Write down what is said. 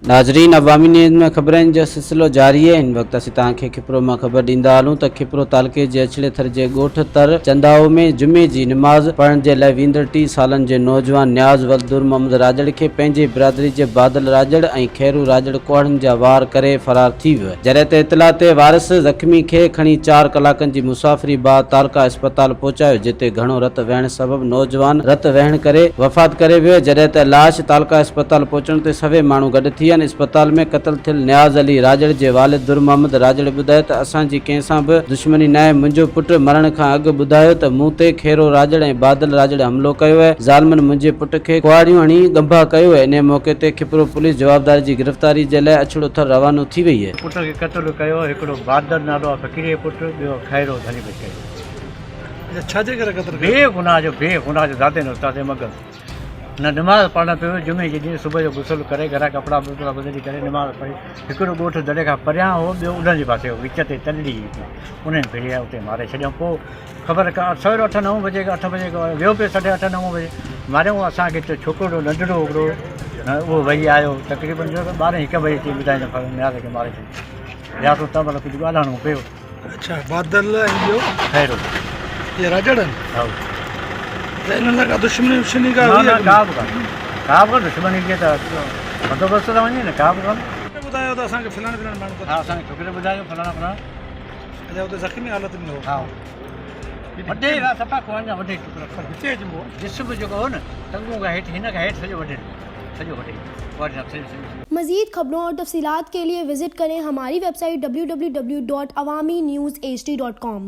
ناظرين عوامي نيوز ۾ خبرن جو سلسلو جاري آهي هن وقت اسين توهان کي کپرو مان خبر ڏيندا هلون ته کپرو تعلقي جي اڇڙي ٿر جي ڳوٺ تر چندائو ۾ جمعي جي نماز پڙهڻ جي لاء ويندڙ 30 سالن جي نوجوان نياز ولد در محمد راڄڙ کي پنهنجي برادري جي بادل راڄڙ ۽ خيرو راڄڙ ڪهاڙين جا وار ڪري فرار ٿي ويو جڏهن ته اطلاع تي وارث زخمي کي کڻي چار ڪلاڪن جي مسافري بعد تعلقه اسپتال پهچايو جتي گهڻو رت وهڻ سبب نوجوان رت وهڻ ڪري وفات ڪري ويو جڏهن ته لاش تعلقه اسپتال پهچڻ تي سوين ماڻهو گڏ ٿي ويا اسپتال ۾ قتل ٿيل نياز علي راڄڙ جي والد در محمد راڄڙ ٻڌايو ته اسان جي ڪنهن سان به دشمني ناهي منهنجو پٽ مرڻ کان اڳ ٻڌايو ته مون تي خيرو راڄڙ ۽ بادل راڄڙ حملو ڪيو آهي ظالمن منهنجي پٽ کي ڪهاڙيون هڻي ڳنڀا ڪيو آهي انهي موقعي تي کپرو پوليس جوابدار جي گرفتاري جي لاء اڇڙو ٿر روانو ٿي وئي آهي. پٽ کي قتل ڪيو، هڪڙو بادل نالو آ فقير جو پٽ، ٻيو خيرو ڌڻي بخش جو. اچا ڇا جي ڪري قتل ڪيو؟ بي گناهه جو بي گناهه جو ذاتي نه استاد مگس نه نماز پڙهڻ پيو جمعي جي ڏينهن صبح جو غسل ڪري گهرا ڪپڙا ٻپڙا بدلي ڪري نماز پڙهي هڪڙو ڳوٺ دڙي کان پريان هو ٻيو انهن جي پاسي هو وچ تي تلڙي هئي انهن ڦري آيا اتي ماري ڇڏيائون پوء خبر ڪا سوير اٺ نو بجي اٺ بجي ويو پيو ساڍي اٺ نو بجي ماريائون اسان کي ڇوڪرو ننڍڙو هڪڙو اهو وهي آيو تقريبن جو ٻارهين هڪ بجي ٿي ٻڌائين ته نياز کي ماري ڇڏيو وياسون ته مطلب ڪجهه ڳالهائڻو پيو. اڇا بادل ۽ ٻيو خيرو اهي راڄڙ آهن؟ ها. ته انهن سان ڪا دشمني وشمني ڪا هئي؟ نه نه ڪا به ڪانه ڪا به ڪانه دشمني هجي ته بندوبست ته وڃي نه ڪا به ڪانه. ٻڌايو ته اسان کي فلاڻي فلاڻي ماڻهو ها اسان کي ڇوڪري ٻڌايو فلاڻا فلاڻا. اچا اتي زخمي حالت ۾ هو. ها وڍي ويا صفا ڪوهن جا وڍي ٽڪرا پر هتي اچبو هو. جسم جيڪو هو نه ٽنگون کان هيٺ هن کان هيٺ سڄو وڍيل سڄو وڍي ڪوهن جا سڄو سڄو. مزيد خبرون اور تفصيلات کے لئے وزٽ ڪرين ھماري web site www.awamiNewsHD.com.